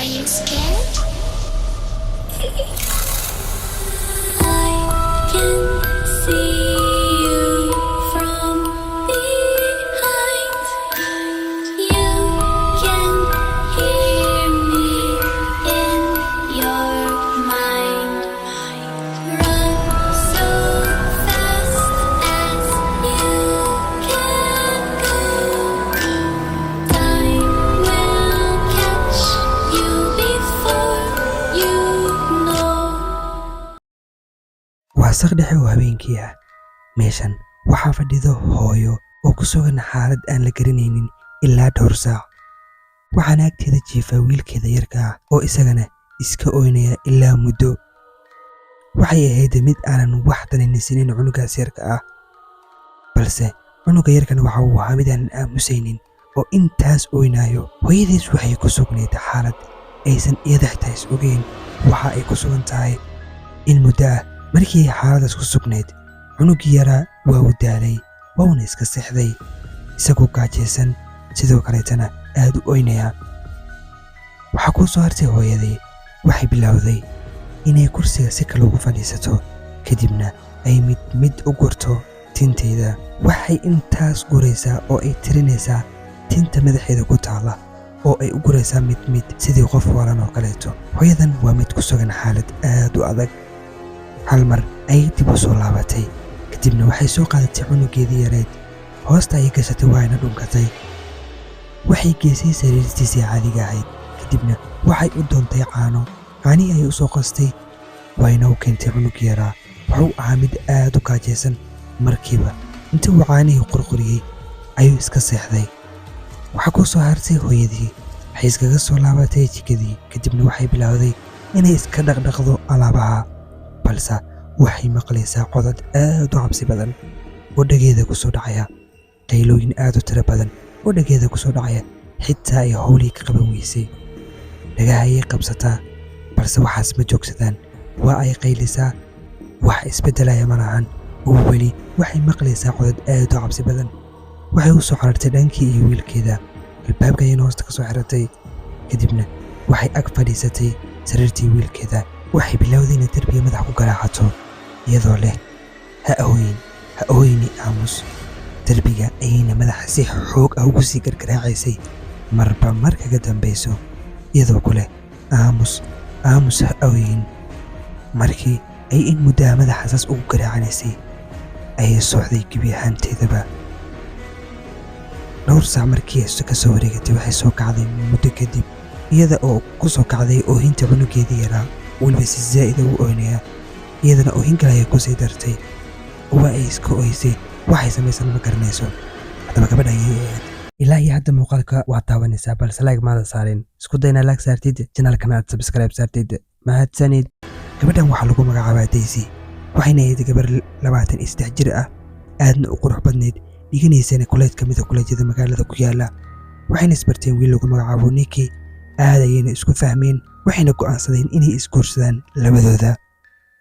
Are you scared? I can see you from behind. You can hear me in your mind. Run so fast as you can go. Time will catch you before you know. Waa saq dhexe oo habeenkii ah. Meeshan waxaa fadhido hooyo oo ku sugan xaalad aan la garanaynin ilaa dhowr saac. Waxaana agteeda jiifa wiilkeeda yarka ah oo isagana iska oynaya ilaa muddo. Waxay ahayd mid aanan wax daninaysanin cunugaas yarka ah, balse cunuga yarkana waxa uu ahaa mid aanan aamusaynin oo intaas oynayo. Hooyadiis waxay ku sugnayd xaalad aysan iyada xitaa is ogeyn waxa ay ku sugan tahay in muddo ah. Markii ay xaaladaas ku sugnayd, cunuggii yaraa waa uu daalay, wauna iska seexday isagoo gaajaysan, sidoo kaleetana aad u oynaya. Waxaa kuu soo hartay hooyadii. Waxay bilowday inay kursiga si kale ugu fadhiisato, kadibna ay mid mid u gurto tinteyda. Waxay intaas guraysaa oo ay tirinaysaa tinta madaxeeda ku taala oo ay u guraysaa mid mid, sidii qof waalan oo kaleeto. Hooyadan waa mid ku sugan xaalad aad u adag. Hal mar ayay dib u soo laabatay, kadibna waxay soo qaadatay cunugeedii yareed, hoosta ayay gashatay, waayna dhunkatay. Waxay geysay sariirtiisii caadiga ahayd, kadibna waxay u doontay caano. Caanihii ayay u soo qastay, wayna u keentay cunugii yaraa. Wuxuu ahaa mid aad u gaajaysan. Markiiba intii uu caanihii qurquriyey ayuu iska seexday. Waxaa ku soo hartay hooyadii. Waxay iskaga soo laabatay jikadii, kadibna waxay bilowday inay iska dhaqdhaqdo alaabaha, balse waxay maqlaysaa codad aad u cabsi badan oo dhageeda ku soo dhacaya, qaylooyin aad u tiro badan oo dhageeda ku soo dhacaya, xitaa ay howlii ka qaban weysay. Dhagaha ayay qabsataa, balse waxaas ma joogsadaan. Waa ay qaylisaa, wax isbeddelaya ma lahan, oo weli waxay maqlaysaa codad aad u cabsi badan. Waxay u soo carartay dhankii iyo wiilkeeda. Albaabka ayayna hoosta ka soo xiratay, kadibna waxay ag fadhiisatay sariirtii wiilkeeda. Waxay bilowday inay derbiga madax ku garaacato, iyadoo leh, "Ha ooyin, ha ooyini, aamus." Derbiga ayayna madaxa si xoog ah ugu sii gargaraacaysay marba mar kaga dambayso, iyadoo ku leh, "Aamus, aamus, ha ooyin." Markii ay in muddaha madaxa saas ugu garaacanaysay ayay socday gebi ahaanteedaba. Dhowr saac markii ay ka soo wareegatay, waxay soo kacday muddo kadib, iyada oo ku soo kacday oohinta cunugeedii yaraa, weliba si zaa'ida u ooynaya. Iyadana oohin kale ayay kusii dartay. Waa ay iska ooysay, waxay samaysan ma garanayso. Haddaba gabadha ayay ahayd. Ilaa iyo hadda muuqaalka waad taabanaysaa, balse like maada saarin. Isku dayna like saartid, channelkana aad subscribe saartid. Mahadsanid. Gabadhan waxaa lagu magacaabaa Daisy, waxayna ahayd gabar 23 jir ah, aadna u qurux badnayd, dhiganaysana kuleed ka mid a kuleejyada magaalada ku yaala. Waxayna isbarteen wiil lagu magacaabo Niki. Aad ayayna isku fahmeen, waxayna go'aansadeen inay isguursadaan labadooda.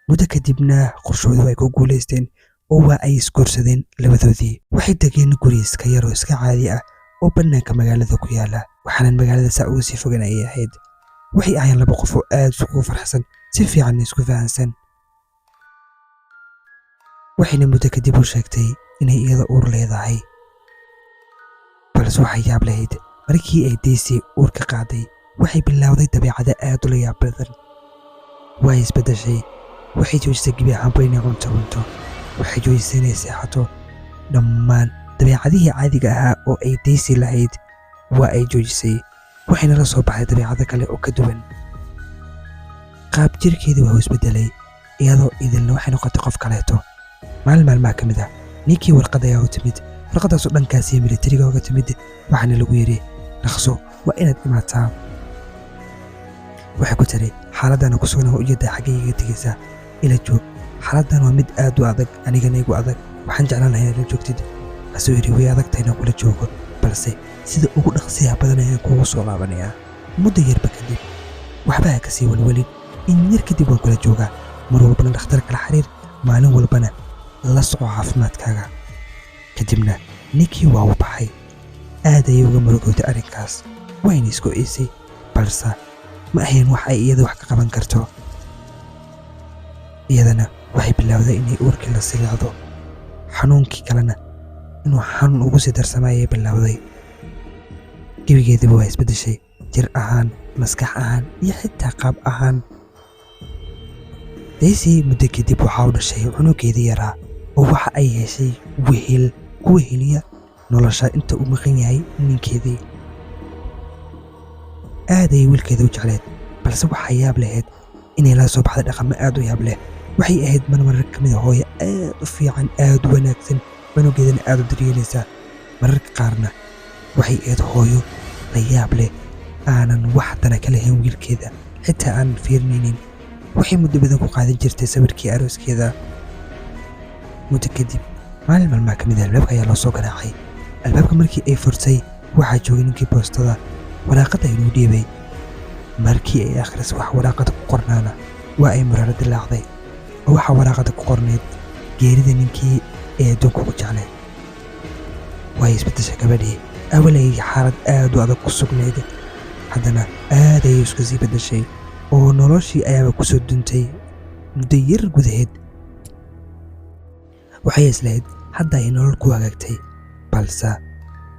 Muddo kadibna qorshoodu ay ku guulaysteen oo waa ay isguursadeen labadoodii. Waxay degeen guri iska yar oo iska caadi ah oo bannaanka magaalada ku yaala, waxaanan magaalada saa uga sii fogan ayay ahayd. Waxay ahaayeen laba qof oo aad isugu farxsan, si fiicanna isku fahansan. Waxayna muddo kadib u sheegtay inay iyada uur leedahay. Balse waxay yaab lahayd, markii ay Daisy uur ka qaaday, waxay bilowday dabeecado aad ula yaab badan. Way isbeddeshay. Waxay joojisay gebi ahaanba inay cunto cunto, waxay joojisay inay seexato. Dhammaan dabeecadihii caadiga ahaa oo ay Daisy lahayd waa ay joojisay, waxayna la soo baxday dabeecado kale oo ka duwan. Qaab jirkeedii waa uu isbeddelay, iyadoo idilna waxay noqotay qof kaleeto. Maalin maalmaha ka mid ah, ninkii warqad ayaa u timid. Warqadaasoo dhankaasiyo militariga uga timid, waxaana lagu yidhi, "Dhaqso, waa inaad imaataa." Waxay ku tiri, "Xaaladana ku sugan waa ujeedaa, xaggay iga tegaysaa? Ila joog. Xaaladdan waa mid aad u adag, anigana igu adag. Waxaan jeclaan lahay inaad ila joogtid." Kasuu yidhi, "Way adag tahay inaan kula joogo, balse sida ugu dhaqsiyaha badan ayaan kuugu soo laabanayaa muddo yarba kadib. Waxba ha kasii welwelin, in yar kadib waan kula joogaa. Mar walbana dhakhtar kala xiriir, maalin walbana la soco caafimaadkaaga." Kadibna ninkii waa u baxay. Aad ayay uga murugowday arrinkaas, wayna isku iisay, balse Ma ahayn wax ay iyada wax ka qaban karto. Iyadana waxay bilowday inay uurkii la silicdo, xanuunkii kalena inuu xanuun ugu sii darsama ayay bilowday. Gebigeediba waa isbeddeshay, jir ahaan, maskax ahaan iyo xitaa qaab ahaan. Daisy muddo kadib waxaa u dhashay cunugeedii yaraa, oo waxa ay heshay wehel ku weheliya nolosha inta uu maqan yahay ninkeedii. Aad ayay wiilkeeda u jecleed, balse waxaa yaab lahayd inay la soo baxday dhaqamo aad u yaab leh. Waxay ahayd mar mararka ka mid a hooyo aad u fiican, aad u wanaagsan, cunugeedana aad u daryeelaysa. Mararka qaarna waxay ahayd hooyo la yaab leh, aanan wax dana ka lahayn wiilkeeda, xitaa aanan fiirinaynin. Waxay muddo badan ku qaadan jirtay sawirkii arooskeeda. Muddo kadib, maalin maalmaha ka mid ah, albaabka ayaa loo soo garaacay. Albaabka markii ay furtay, waxaa joogay ninkii boostada. Waraaqadda inuu dhiibay. Markii ay akhrisay wax waraaqada ku qornaana, waa ay muraaro dilaacday, oo waxaa waraaqada ku qornayd geerida ninkii ee adduunka ugu jeclay. Way isbeddeshay gabadhii. Awal ay xaalad aad u adag ku sugnayd, haddana aad ayay isku sii beddeshay, oo noloshii ayaaba ku soo duntay muddo yar gudaheed. Waxay islahayd hadda ay nolol ku hagaagtay, balse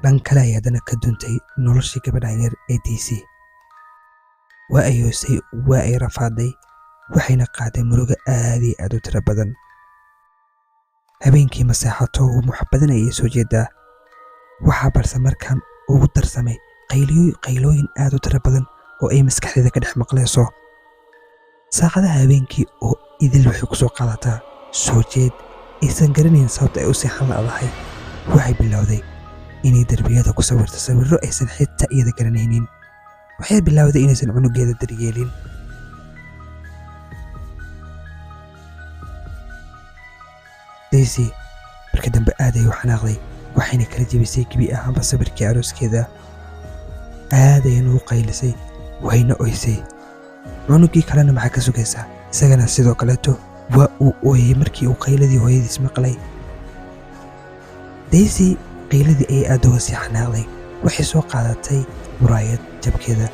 dhan kale ay haddana ka duntay noloshii gabadhan yar ee Daisy. Waa ay hoosay, waa ay rafaaday, waxayna qaaday murugo aad iyo aad u tiro badan. Habeenkii ma seexato, wax badan ayay soo jeedaa. Waxaa balse markaan ugu darsamay qaylooyin aad u tiro badan oo ay maskaxdeeda ka dhex maqlayso. Saacadaha habeenkii oo idil waxay ku soo qaadataa soo jeed aysan garanayn sababta ay u seexan la'dahay. Waxay bilowday inay darbiyada ku sawirto sawirro aysan xitaa iyada garanaynin. Waxay bilowday inaysan cunugeeda daryeelin. Daisy marka dambe aad ayay u xanaaqday, waxayna kala jebisay gebi ahaanba sawirkii arooskeeda. Aad ayayna u qaylisay, wayna oysay. Cunugii kalena maxaa ka sugaysaa? Isagana sidoo kaleeto waa uu ooyey markii uu qayladii hooyadiis maqlay. Daisy qayladii ayay aad uga sii xanaaqday. Waxay soo qaadatay muraayad jabkeeda,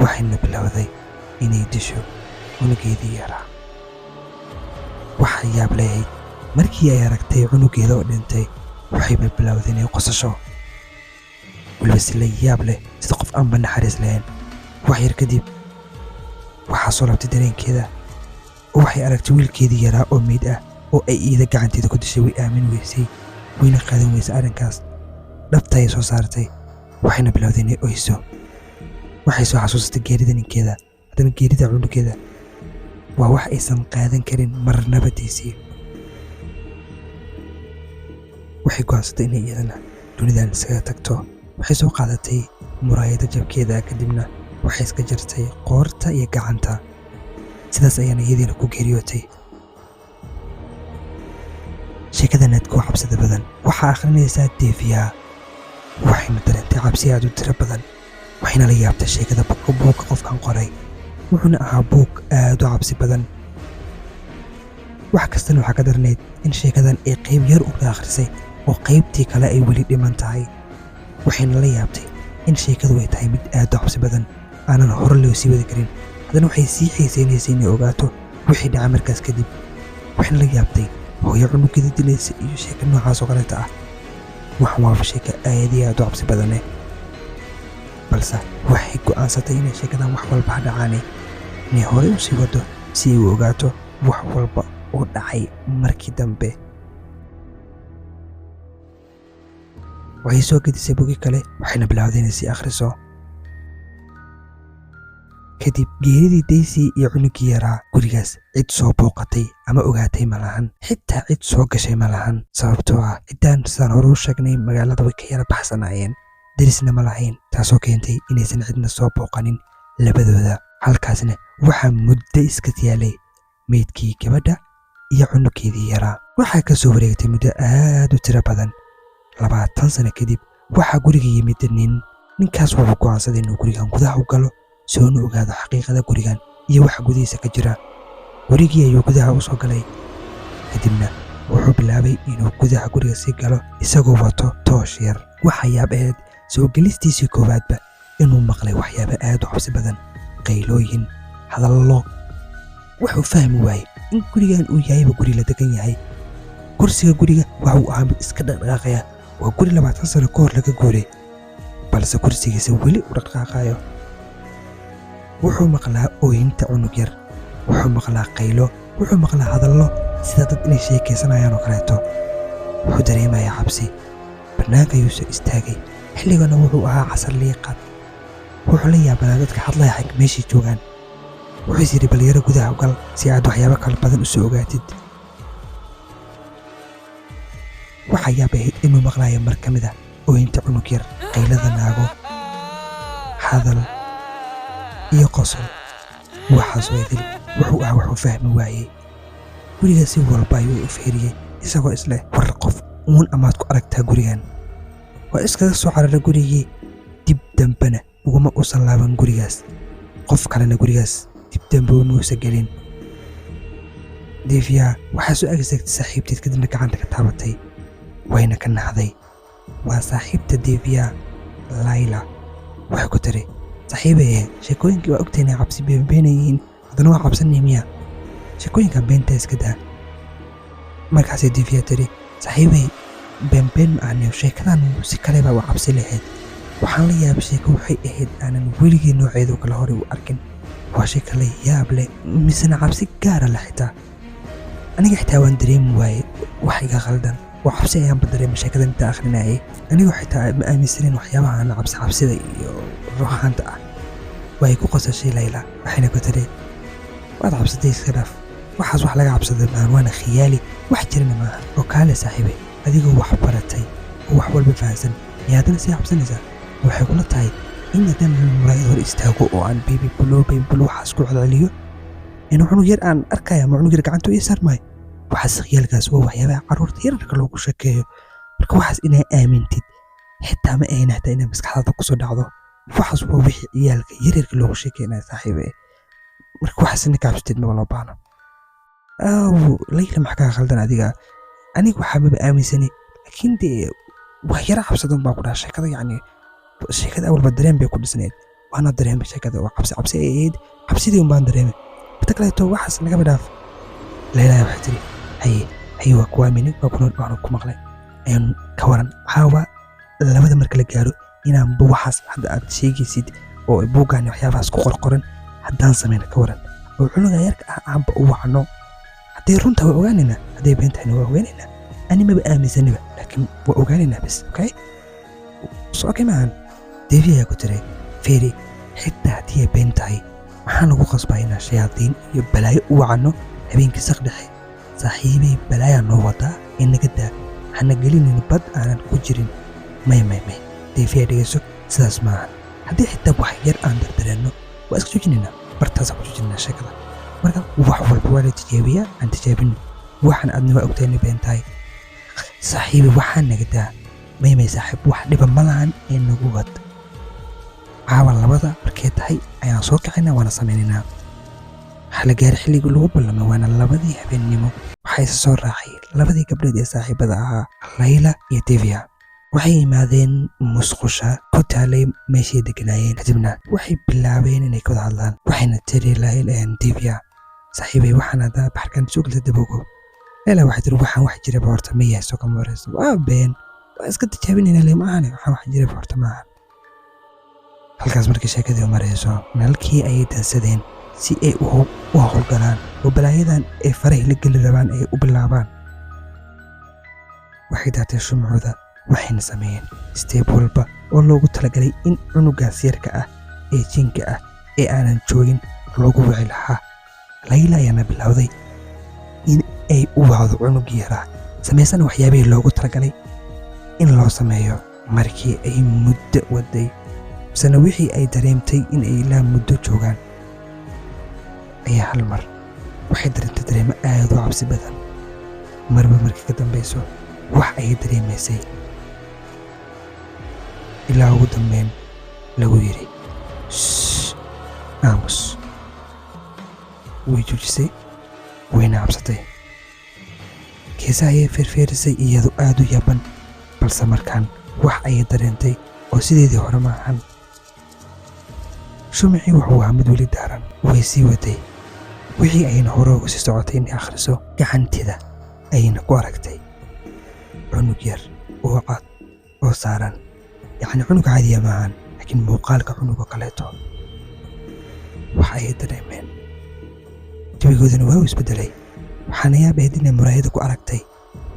waxayna bilowday inay disho cunugeedii yaraa. Waxaa yaab leeyahay, markii ay aragtay cunugeeda oo dhintay, waxayba bilowday inay qosasho, weliba si la yaab leh, sida qof aanba naxariis lahayn. Wax yar kadib waxaa soo laabtay dareenkeeda, oo waxay aragtay wiilkeedii yaraa oo meyd ah oo ay iida gacanteeda ku dishay. Way aamin weysay, wayna qaadan weysay arrinkaas. Dhabta ayay soo saartay, waxayna bilowday inay oyso. Waxay soo xasuusatay geerida ninkeeda, haddana geerida cunugeeda waa wax aysan qaadan karin marnaba. Daisy waxay go'aansatay inay iyadana dunidan iskaga tagto. Waxay soo qaadatay muraayada jabkeeda, kadibna waxay iska jartay qoorta iyo gacanta. Sidaas ayaana iyadiina ku geeriyootay. Sheekadan aadka u cabsida badan waxaa akhrinaysaa Deefiya. Waxayna dareentay cabsi aad u tiro badan, waxayna la yaabtay sheekada buugga qofkan qoray, wuxuuna ahaa buug aad u cabsi badan. Wax kastana waxaa ka darnayd in sheekadan ay qayb yar uga akhrisay oo qaybtii kale ay weli dhiman tahay. Waxayna la yaabtay in sheekadu ay tahay mid aad u cabsi badan, aanan hore loo sii wadi karin. Haddana waxay sii xiisaynaysay inay ogaato wixii dhacay markaas kadib. Waxayna la yaabtay hooyo cunugeeda dilaysa iyo sheeko noocaas oo kaleeta ah. Waxan waaba sheeko aad iyo aad u cabsi badane. Balse waxay go'aansatay inay sheekadan wax walba ha dhacaane inay horey u sii wado, si ay u ogaato wax walba oo dhacay markii dambe. Waxay soo gedisay bogi kale, waxayna bilowday inay sii akhriso. Kadib geeridii Daisy iyo cunugii yaraa, gurigaas cid soo booqatay ama ogaatay ma lahan, xitaa cid soo gashay ma lahan, sababtoo ah ciddaan sidaan hore u sheegnay magaalada way ka yara baxsanaayeen, derisna ma lahayn, taasoo keentay inaysan cidna soo booqanin labadooda. Halkaasna waxaa muddo iska yaalay meydkii gabadha iyo cunugeedii yaraa. Waxaa ka soo wareegtay muddo aad u tiro badan, 20 sano kadib, waxaa guriga yimid nin. Ninkaas wuxuu go'aansaday inuu gurigan gudaha u galo, si uunu ogaado xaqiiqada gurigan iyo waxa gudihiisa ka jira. Gurigii ayuu gudaha u soo galay, kadibna wuxuu bilaabay inuu gudaha guriga sii galo isagoo wato toosh yar. Waxa yaab ahayd soo gelistiisii koowaadba inuu maqlay waxyaabo aad u cabsi badan. Qaylooyin, hadallo. Wuxuu fahmi waayey in gurigan uu yahayba guri la degan yahay. Kursiga guriga waxa uu ahaa mid iska dhaqdhaqaaqaya. Waa guri 20 sano ka hor laga guuray, balse kursigiisa weli u dhaqdhaqaaqayo. Wuxuu maqlaa ooyinta cunug yar, wuxuu maqlaa qaylo, wuxuu maqlaa hadallo sida dad inay sheekaysanayaan oo kaleeto. Wuxuu dareemayaa cabsi. Bannaanka ayuu soo istaagay. Xilligana wuxuu ahaa casar liiqad. Wuxuu la yaabanaa dadka hadlaya xag meeshay joogaan. Wuxuu is yidhi, bal yaro gudaha u gal si aad waxyaabo kala badan u soo ogaatid. Waxaa yaab ahayd inuu maqlayo mar ka mid ah ooyinta cunug yar, qaylada naago, hadal iyo qosol. Waxaasoo idil wuxuu ah wuxuu fahmi waayey. Guriga si walba ayuu u fiiriyey, isagoo isleh, war qof uun amaad ku aragtaa gurigan? Waa iskaga soo cararay gurigii. Dib dambena uguma uusan laaban gurigaas, qof kalena gurigaas dib dambe umuusan gelin. Defiya waxaa soo ag istaagtay saaxiibteed, kadibna gacanta ka taabatay, wayna ka naxday. Waa saaxiibta Defiya, Layla. Waxay ku tiri, saaxiibaye, sheekooyinkii waa ogtahay inay cabsi beenbeenan yihiin, haddana waa cabsanay miya? Sheekooyinkan beenta iska daa. Markaasay Defiya tiri, saaxiibay, beenbeen ma ahniyo, sheekadan si kale baa u cabsi lahayd. Waxaan la yaabay, sheeko waxay ahayd aanan weligii nooceedu kale horey u arkin. Waa sheeko la yaab leh, misena cabsi gaara leh. Xitaa aniga xitaa waan dareemi waaye wax iga khaldan oo cabsi ayaanba dareemay sheekadan inta akhrinayay, anigoo xitaa ma aaminsanin waxyaabahan cabsi cabsida iyo ruuxaanta ah. Way ku qosashay Layla, waxayna ku tiri, waad cabsatay, iska dhaaf waxaas. Wax laga cabsada maahan, waana khiyaali, wax jirana maaha. Oo kaale saaxiibay, adigoo wax baratay oo wax walba fahansan, miyaa haddana sii cabsanaysaa? Waxay kula tahay in haddaan muraayad hor istaago oo aan baby blue, baby blue waxaas ku celceliyo, inuu cunug yar aan arkaya ama cunug yar gacanta ii saarmaayo? Waxaas khiyaalkaas waa waxyaabaha carruurta yararka loogu sheekeeyo. Marka waxaas inaa aamintid xitaa ma ahayna, xitaa inay maskaxdaada kusoo dhacdo. Waxaas waa wixii ciyaalka yaryarka loogu sheekeynaya, saaxiibe. Marka waxaas ina ka cabsatid maba loo baahno. Aw Layla, maxaa kaa khaldan adiga? Aniga waxaa maba aaminsanay, laakiin dee wax yara cabsadan baan ku dhaha. Sheekada, yacni, sheekada awalba dareen bay ku dhisnayd, waana dareemay sheekada oo cabsi cabsi ay ahayd, cabsidii un baan dareemay. Mata kaleeto waxaas nagaba dhaaf. Layla waxay tiri, haye haye, waa ku aaminay, waa kuna waana ku maqlay. Ayaan ka waran caawa 2da marka la gaaro inaanba waxaas hadda aad sheegaysid oo buuggaan waxyaabahaas ku qorqoran haddaan sameyno, ka waran oo cunuga yarka ah aanba u wacno? Hadday runta waa ogaanaynaa, hadday been tahayna waa ogaanaynaa. Ani maba aaminsaniba, laakiin waa ogaanaynaa bes. Okay, so okay maahan? Deefi ayaa ku tiray, feeri, xitaa haddii ay been tahay, maxaa lagu qasbaa inaan shayaadiin iyo balaayo u wacno habeenkii saq dhexe? Saaxiibay, balaayaa noo wadaa ee naga daa, hana gelinin bad aanan ku jirin. May, may, may, Deefiya, dhegeyso, sidaas maahan. Haddii xitaa wax yar aan dardareenno, waa iska joojinaynaa, bartaasaan ku joojinaynaa sheekada. Marka wax walba waa la tijaabiyaa, aan tijaabino waxaan. Aadna waa ogtahay inay been tahay. Saaxiibi, waxaa naga daa. May, may, saaxiib, wax dhiba ma lahan ee nagu wad. Caawa 2da markay tahay ayaan soo kacaynaa, waana samaynaynaa. Waxaa la gaaray xilligii lagu ballamay, waana 2dii habeennimo. Waxaa isa soo raacay labadii gabdhood ee saaxiibada ahaa, Layla iyo Devia. Waxay yimaadeen musqusha ku taalay meeshay deganaayeen, kadibna waxay bilaabeen inay ka wada hadlaan. Waxayna tiri Devia, saaxiibay, waxaan haddaa baxarkan soo gelta daboogo. Layla waxay tiri, waxaan wax jiraba horta ma yahay? Soo kama wareyso, waa been, waa iska tijaabinayna le maahane, waxaan wax jiraba horta maahan. Halkaas markii sheekadii marayso, nalkii ayay dansadeen si ay u howlgalaan oo balaayadan ay farahi la geli rabaan ay u bilaabaan. Waxay daatay shumcooda, waxayna sameeyeen step walba oo loogu talagalay in cunugaas yarka ah ee jinka ah ee aanan joogin loogu wici lahaa. Layla ayaana bilowday in ay u wacdo cunuggii yaraa, samaysana waxyaabihii loogu talagalay in loo sameeyo. Markii ay muddo waday, misena wixii ay dareemtay in ay ilaa muddo joogaan, ayaa hal mar waxay dareentay dareemo aad u cabsi badan. Marba markii ka dambayso wax ayay dareemaysay, ilaa ugu dambeyn lagu yidhi, "Shh, aamus." Way joojisay, wayna cabsatay. Geesaha ayay feerfeerisay iyadoo aad u yaaban, balse markaan wax ayay dareentay oo sideedii hore ma ahan. Shumacii wuxuu ahaa mid weli daaran. Way sii waday wixii ayna hore uga sii socotay inay akhriso, gacanteeda ayayna ku aragtay cunug yar oo cad oo saaran, yacni cunug caadiya maahan, laakiin muuqaalka cunugoo kaleeto. Waxa ay dareemeen jawigoodana waa uu isbedelay. Waxaana yaab ahayd inay muraayada ku aragtay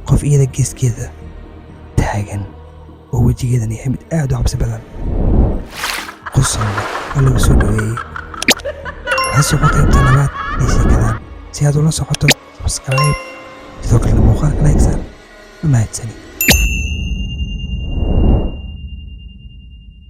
qof iyada geeskeeda taagan oo wejigeedana yahay mid aad u cabsi badan. Qosolna waa lagu soo dhaweeyey. La soco qaybta labaad ee sheekadan. Si aad ula socoto, subscribe, sidoo kalena muuqaalka like saar. Mahadsanid.